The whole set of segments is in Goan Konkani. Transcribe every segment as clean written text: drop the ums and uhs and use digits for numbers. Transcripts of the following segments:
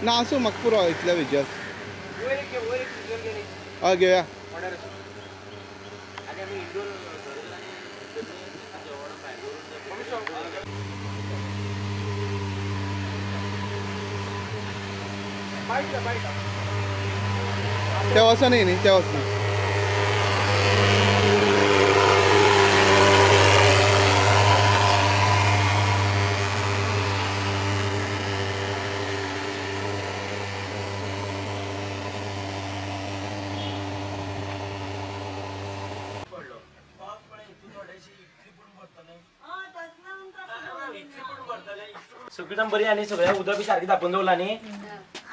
ना आसूं म्हाका पुरो इतले वेजस. हय घेवया. ते वचो न्ही न्ही ते वचना. सगळी बरी आनी सगळ्या उदक बी सारकें तापोवन दवरला न्ही,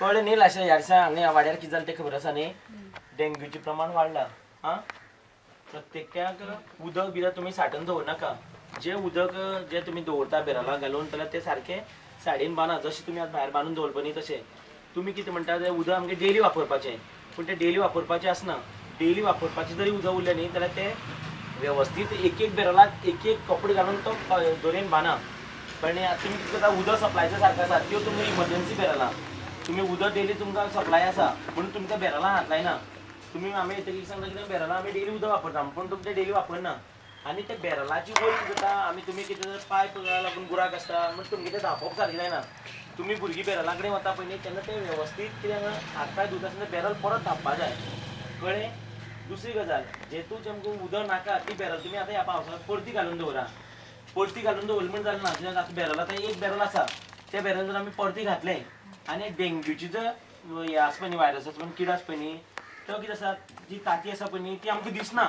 कळ्ळें न्ही? लाशा ह्या दिसा हांगा ह्या वाड्यार कितें जालें तें खबर आसा न्ही? डेंग्यूचें प्रमाण वाडलां. आं, प्रत्येकाक उदक बिदक तुमी साठोवन दवरनाका. जें उदक जें तुमी दवरता बेरलां घालून जाल्यार तें सारकें सायडीन बांदा, जशें तुमी आतां भायर बांदून दवरपा न्ही तशें. तुमी कितें म्हणटा, तें उदक आमकां डेली वापरपाचें, पूण तें डेली वापरपाचें आसना. डेली वापरपाचें जरी उदक उरलें न्ही जाल्यार तें वेवस्थीत एक एक बेरलाक एक एक कपडे घालून तो दोरयेन बांदा. पण तुमी कितें करता, उदक सप्लायचें सारकें आसा त्यो तुमी इमर्जन्सी बेरलां, तुमी उदक डेली तुमकां सप्लाय आसा पूण तुमकां बेरलां हात लायना तुमी. आमी येतकीर सांगता कितें, बेरलां आमी डेली उदक वापरता पूण तुमचें डेली वापरना. आनी त्या बेरलाची वयर कितें जाता, आमी तुमी कितें जर पायप लागून बुराक आसता म्हण तुमगें तें धांपप सारकें जायना. तुमी भुरगीं बेरला कडेन वता पळय न्ही तेन्ना तें वेवस्थीत कितें हात पांय धुता आसतना बेरल परत धांपपा जाय, कळ्ळें? दुसरी गजाल, जेतून आमकां उदक नाका ती बेरल तुमी आतां ह्या पावसांत परती घालून दवरा. परती घालून दवरली म्हण जालें ना, कित्याक आतां बेरल आतां एक बेरल आसा, त्या बेरल जर आमी परती घातलें आनी डेंग्यूची जर हें आसा पळय न्ही, व्हायरस आसा पळय, किड आसा पळय न्ही, तो कितें आसा, जी तांती आसा पळय न्ही ती आमकां दिसना.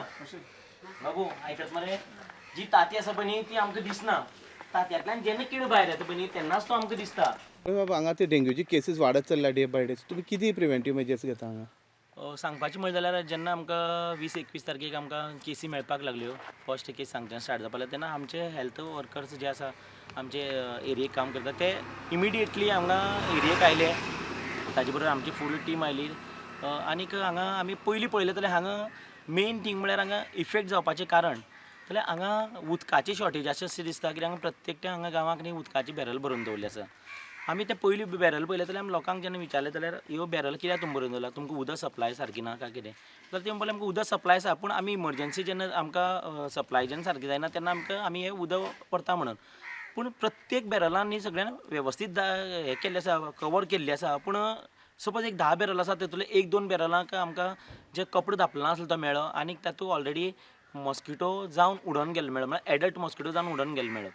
बाबू आयकत मरे? जी तांती आसा पळय न्ही ती आमकां दिसना. तांतयांतल्यान जेन्ना किड भायर येता पळय न्ही तेन्नाच तो आमकां दिसता. बाबा, हांगा ते डेंग्यूची केसीस वाडत चल्ल्या डे बाय डे, तुमी कितें प्रिवेंटीव मेजर्स घेता हांगा? सांगपाचें म्हणलें जाल्यार जेन्ना आमकां 20-21 तारखेक आमकां केसी मेळपाक लागल्यो, फर्स्ट केस सांगच्यान स्टार्ट जावपाक लागली तेन्ना आमचे हेल्थ वर्कर्स जे आसा आमचे एरियेक काम करता ते इमिडिएटली हांगा एरियेक आयले. ताजे बरोबर आमची फूल टीम आयली. आनीक हांगा आमी पयलीं पळयलें जाल्यार हांगा मेन थींग म्हळ्यार हांगा इफेक्ट जावपाचें कारण जाल्यार हांगा उदकाची शॉर्टेज आसा अशें दिसता. कित्याक हांगा प्रत्येक हांगा गांवांक न्ही उदकाची बॅरल भरून दवरली आसा. आमी ते पयलीं बॅरल पळयलें जाल्यार आमी लोकांक जेन्ना विचारलें जाल्यार ह्यो बॅरल कित्याक तुमी भरून दवरला, तुमकां उदक सप्लाय सारकी ना काय कितें, जाल्यार ते म्हणपाक लागले आमकां उदक सप्लाय आसा पूण आमी इमर्जन्सी जेन्ना आमकां सप्लाय जेन्ना सारकी जायना तेन्ना आमकां आमी हें उदक व्हरता म्हणून. पूण प्रत्येक बॅरलान न्ही सगळ्यान वेवस्थीत हें केल्लें आसा, कवर केल्लें आसा. पूण सपोज एक 10 बॅरल आसा तेतूंतले 1-2 बॅरलांक आमकां जे कपडो धांपलो नासलो तो मेळ्ळो आनी तातूंत ऑलरेडी मॉस्किटो जावन उडोवन गेल्लो मेळ्ळो, म्हळ्यार एडल्ट मॉस्किटो जावन उडोवन गेल्लो मेळ्ळो.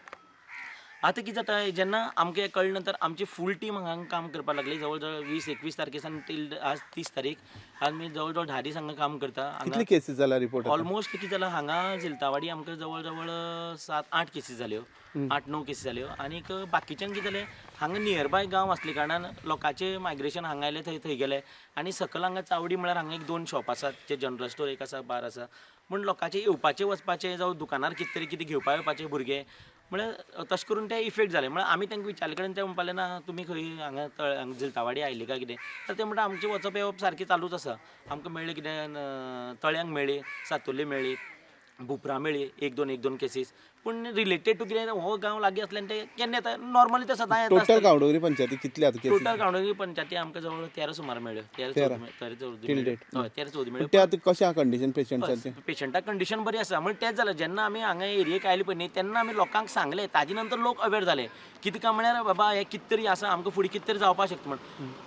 आतां कितें जाता, जेन्ना आमकां हें कळ्ळें नंतर आमची फूल टीम हांगा काम करपाक लागली. जवळ जवळ 20-21 तारखे सावन टील आज 30 तारीख आमी जवळ जवळ 10 दीस हांगा काम करता. कितले केसीस जाला रिपोर्ट? ऑलमोस्ट कितें जालां हांगा झिलतावाडी आमकां जवळ जवळ 7-8 केसीस जाल्यो, 8-9 केसीस जाल्यो. आनीक बाकीच्यांक कितें जालें, हांगा नियरबाय गांव आसले कारणान लोकांचें मायग्रेशन हांगा आयलें थंय थंय गेले. आनी सकयल हांगा चावडी म्हळ्यार हांगा 1-2 शॉप आसात, जे जनरल स्टोर एक आसा, बार आसा, पूण लोकांचें येवपाचें वचपाचें जावं दुकानार कितें तरी कितें घेवपा येवपाचें भुरगे, म्हळ्यार तशें करून ते इफेक्ट जाले. म्हळ्यार आमी तांकां विचारले कडेन ते म्हणपाक लागले ना तुमी खंय हांगा तळ झिलतावाडी आयिल्ले काय कितें, तर ते म्हणटा आमचें वचप येवप सारकें चालूच आसा. आमकां मेळ्ळें कितें, तळ्यांक मेळ्ळी, सातोर्ले मेळ्ळी, भुपरा मेळ्ळी 1-2 केसीस, पूण रिलेटेड टू कितें हो गांव लागीं आसल्यान ते केन्ना येता नॉर्मली ते सदां येता. टोटल गांवडोंगरी पंचायती कितले आतां केसीस? टोटल गांवडोंगरी पंचायती आमकां जवळ 13 सुमार मेळ्ळ्यो, 13-14 हय 13-14 मेळ्ळ्यो. ते आतां कशें आहा कंडिशन पेशंटाचें? पेशंटाक कंडिशन बरी आसा. म्हणजे तेंच जालें, जेन्ना आमी हांगा एरियेक आयले पळय न्ही तेन्ना आमी लोकांक सांगलें, ताजे नंतर लोक अवेर जाले कितें काय म्हळ्यार बाबा हें कितें तरी आसा, आमकां फुडें कितें तरी जावपाक शकता म्हण.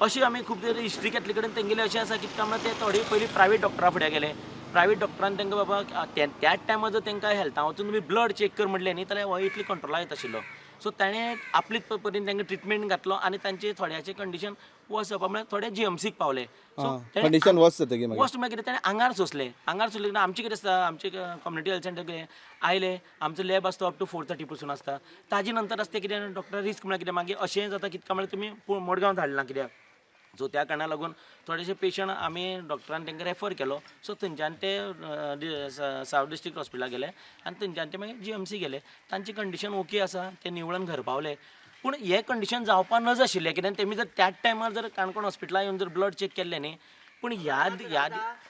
अशी आमी खूब तरी हिस्ट्री घेतले कडेन तेंगेली अशें आसा कितें काय म्हळ्यार ते थोडे पयलीं प्रायवेट डॉक्टरा फुडें गेले. प्रायवेट डॉक्टरान तांकां बाबा त्याच टायमार जर तांकां हेल्था वचून तुमी ब्लड चॅक कर म्हणलें न्ही जाल्यार हो इतली कंट्रोला येत आशिल्लो. सो ताणें आपले परीन तांकां ट्रिटमेंट घातलो आनी तांचे थोड्याचे कंडिशन वर्स जावपा म्हळ्यार थोडे जीएमसीक पावले. सो कंडिशन वर्स जातकीर मागीर वर्स्ट मागीर ताणें आंगार सोंसलें. आंगार सोंसलें आमचें कितें आसता, आमचे कम्युनिटी हेल्थ सेंटर कितें आयले, आमचो लॅब आसता अप टू 4:30 पसून आसता. ताजे नंतर आसता कितें डॉक्टर रिस्क म्हळ्यार कितें मागीर अशें जाता कितका म्हळ्यार तुमी मडगांव धाडलां कित्याक. सो त्या कारणाक लागून थोडेशे पेशंट आमी डॉक्टरान तांकां रेफर केलो. सो थंयच्यान ते सावथ डिस्ट्रिक्ट हॉस्पिटलाक गेले आनी थंयच्यान ते मागीर जीएमसी गेले. तांची कंडिशन ओके आसा, ते निवळून घर पावले. पूण हें कंडिशन जावपा नज आशिल्लें कित्याक तेमी जर त्याच टायमार जर काणकोण हॉस्पिटलान येवन जर ब्लड चॅक केल्लें न्ही, पूण ह्या ह्या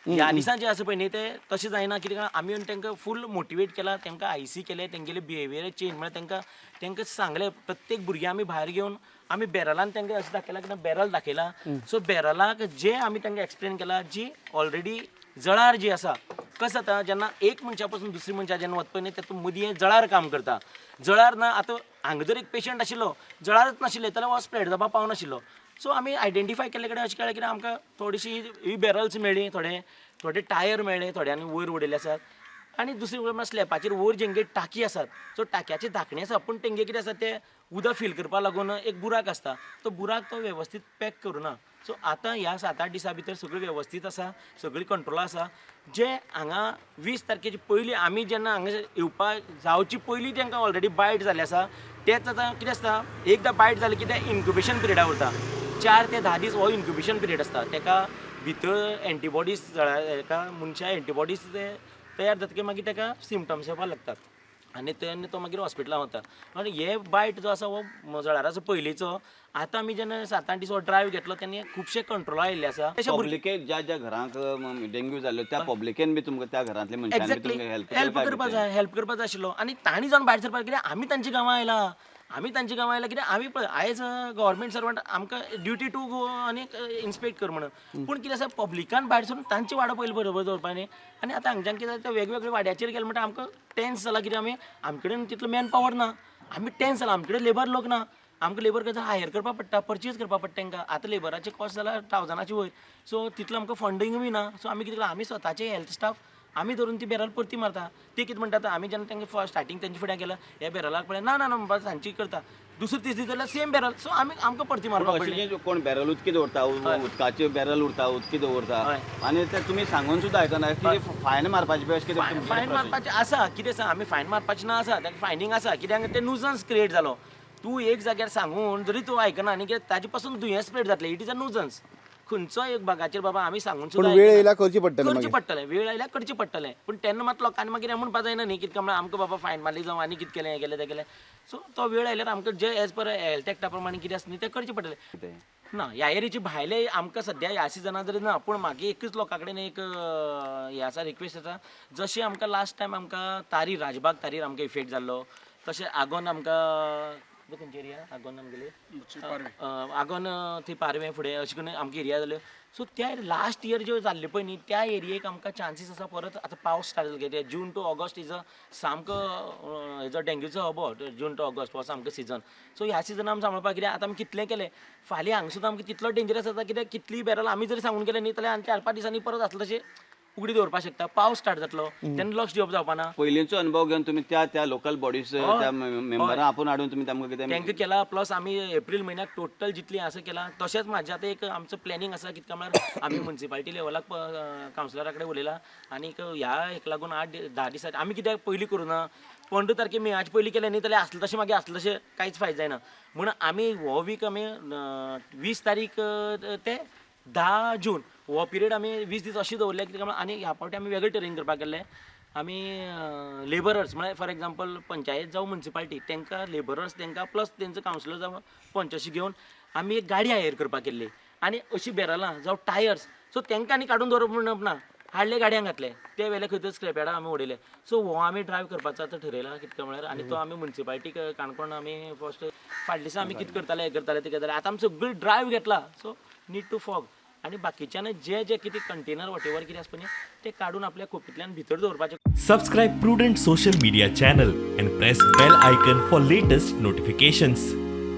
ह्या दिसा जें आसा पळय न्ही तें तशें जायना कित्याक आमी येवन तांकां फूल मोटिवेट केला, तांकां आयसी केलें, तेंगेलें बिहेवियर चेंज म्हळ्यार तांकां तांकां सांगलें. प्रत्येक भुरग्यां आमी भायर घेवन आमी बॅरलान तांकां अशें दाखयलां की बॅरल दाखयला. सो बॅरलाक जे आमी तांकां एक्सप्लेन केलां जी ऑलरेडी जळार जी आसा, कशें जाता जेन्ना एक मनशा पासून दुसरी मनशा जेन्ना वता पळय न्ही तातूंत मदीं जळार काम करता. जळार ना आतां हांगा जर एक पेशंट आशिल्लो जळारच नाशिल्लें जाल्यार हो स्प्रेड जावपाक पावनाशिल्लो. सो आमी आयडेंटिफाय केल्ले कडेन अशें कळ्ळें की आमकां थोडीशी ही बॅरल्स मेळ्ळी, थोडे थोडे टायर मेळ्ळे, थोड्यांनी वयर उडयल्ले आसात. आनी दुसरी गजाल म्हळ्यार स्लॅपाचेर वयर जेंगे टाकी आसात, सो टाक्याचे धाकणे आसा पूण तेंगे कितें आसा ते उदक फील करपाक लागून एक बुराक आसता, तो बुराक तो वेवस्थीत पॅक करुना. सो आतां ह्या 7-8 दिसां भितर सगळें वेवस्थीत आसा, सगळी कंट्रोला आसा. जे हांगा 20 तारखेचे पयलीं आमी जेन्ना हांगा येवपा जावची पयलीं तांकां ऑलरेडी बायट जाल्ले आसा. तेच आतां कितें आसता एकदां बायट जालें की तें इन्क्युबेशन पिरियडा उरता, 4 ते 10 दीस हो इन्क्युबेशन पिरियड आसता. ताका भितर एंटीबॉडीज हेका मनशा एंटीबॉडीज ते तयार जातकीर मागीर ताका सिमटम्स येवपाक लागतात आनी तेन्ना तो मागीर हॉस्पिटलान वता. आनी हे बायट जो आसा हो जळाराचो पयलींचो. आतां आमी जेन्ना 7-8 दीस हो ड्रायव घेतलो तेन्ना खुबशे कंट्रोला आयिल्ले आसा. पब्लिकेक ज्या ज्या घरांक डेंग्यू जाल्लो त्या पब्लिकेन बी तुमकां त्या घरांतल्या मनशांनी बी तुमकां हेल्प हेल्प करपा जाय, हेल्प करपा जाय आशिल्लो. आनी तांणी जावन भायर सरपाक कित्याक आमी तांच्या गांवां आयला, आमी तांच्या गांवां आयला कित्याक आमी पळय आयज गव्हर्मेंट सर्वंट आमकां ड्युटी टू गो आनी इन्स्पेक्ट कर म्हणून. पूण कितें आसा पब्लिकान भायर सरून तांची वाडो पयलीं बरोबर दवरपा न्ही. आनी आतां हांगच्यान कितें जाता वेगवेगळ्या वाड्याचेर गेले म्हणटा आमकां टेन्स जाला कित्याक आमी आमचे कडेन तितलो मॅन पावर ना, आमी टेन्स जाला, आमचे कडेन लेबर लोक ना, आमकां लेबर खंय हायर करपाक पडटा, परचेज करपाक पडटा तांकां. आतां लेबराचे कॉस्ट जाला 1000 वयर, सो तितलो आमकां फंडींग बी ना. सो आमी कितें केलां आमी स्वताचे हेल्थ स्टाफ आमी धरून ती बॅरल परती मारता. ती कितें म्हणटा आमी जेन्ना तांकां स्टार्टींग तेंच्या फुड्यान गेला ह्या बॅरलाक पळय ना ना ना म्हणपाक सांजची करता, दुसरे तिसरी जाल्यार सेम बॅरल. सो आमी आमकां परती मारपाक पडली. कोण बॅरल उदकी दवरता, उदकाचे बॅरल उरता, उदकी दवरता आनी ते तुमी सांगून सुद्दां आयकना की फायन मारपाचे बी अशें कितें फायन मारपाचें आसा. कितें आसा आमी फायन मारपाचें ना आसा, ताका फायनींग आसा कित्याक तें नुजन्स क्रिएट जालो. तूं एक जाग्यार सांगून जरी तूं आयकना न्ही कित्याक ताजे पासून दुयेंस स्प्रेड जातलें. It is a nuisance. खंयचोय एक भागाचेर बाबा आमी सांगून पूण वेळ येयला करची पडटली, करचें पडटलें, वेळ आयल्यार करचें पडटलें. पूण तेन्ना मात लोकांनी मागीर हें म्हणपा जायना न्ही कितें म्हळ्यार आमकां बाबा फायन मारली जावं आनी कितें केलें हें केलें तें केलें. सो तो वेळ आयल्यार आमकां जे एज पर हेल्थ एक्टा प्रमाणे कितें आसा न्ही तें करचें पडटलें. ना ह्या एरियाचे भायले आमकां सद्या ह्या सिजना जरी ना पूण मागीर एकूच लोकां कडेन एक हें आसा रिक्वेस्ट आसा. जशें आमकां लास्ट टायम आमकां तारीर राजबाग तारीर आमकां इफेक्ट जाल्लो, तशें आगोन आमकां खंयची एरिया आगोन आमगेली आगोन थंय पारवें फुडें अशें करून आमकां एरिया जाल्यो. सो त्या लास्ट इयर ज्यो जाल्ल्यो पळय न्ही त्या एरियेक आमकां चान्सीस आसा परत आतां पावस स्टार्ट जालो कित्याक जून टू ऑगस्ट is a सामको हेजो डेंग्यूचो हबो. जून टू ऑगस्ट हो सामको सिजन. सो ह्या सिजनान आमी सांबाळपाक कित्याक आतां आमी कितलें केलें फाल्यां हांगा सुद्दां आमकां तितलो डेंजरस जाता कित्याक कितलीय बॅरल आमी जरी सांगून गेले न्ही जाल्यार आनी 4-5 दिसांनी परत आसलो तशें उगडी दवरपाक शकता. पावस स्टार्ट जातलो तेन्ना लक्ष दिवप जावपा ना. पयलींचो अनुभव घेवन तुमी त्या त्या लोकल बॉडीज त्या मेंबरां आपोवन हाडून तुमी तांकां कितें तांकां केला. प्लस आमी एप्रील म्हयन्याक टोटल जितली आसा केला. तशेंच म्हाजें आतां एक आमचो प्लॅनिंग आसा कितक्या म्हळ्यार आमी मुन्सिपालिटी लेवलाक कावन्सिलरा कडेन उलयला आनी ह्या हेका लागून 8-10 दिसांनी आमी कित्याक पयलीं करुना 15 तारखे मेयाचे पयलीं केलें न्ही जाल्यार आसलें तशें मागीर आसलें तशें कांयच फायदो जायना. म्हणून आमी हो वीक आमी 20 तारीख ते 10 जून हो पिरियड आमी 20 दीस अशें दवरले कित्याक म्हळ्यार आनी ह्या फावटी आमी वेगळे तरेन करपाक गेल्ले. आमी लेबरर्स म्हळ्यार फॉर एग्जाम्पल पंचायत जावं मुन्सिपालिटी तांकां लेबरर्स तांकां प्लस तेंचो कावन्सिलर जावं पंच अशें घेवन आमी एक गाडी हायर करपाक केल्ली आनी अशीं बॅरलां जावं टायर्स सो तांकां आनी काडून दवरप म्हणप ना, हाडले गाडयांक घातले ते वेले खंय तरी स्क्रॅपयार्डाक आमी उडयले. सो हो आमी ड्रायव करपाचो आतां ठरयला कितकें म्हळ्यार आनी तो आमी मुन्सिपालिटीक काणकोण आमी फर्स्ट फाटल्या दिसा आमी कितें करताले हें करताले तें करताले आतां आमी सगळी ड्रायव घेतला. सो नीड टू फॉग आनी बाकीच्यान जे जे कितें कंटेनर वॉटेवर कितें आसा पळय न्ही ते काडून आपल्या खोपींतल्यान भितर दवरपाचें. Subscribe Prudent Social Media channel and press bell icon for latest notifications.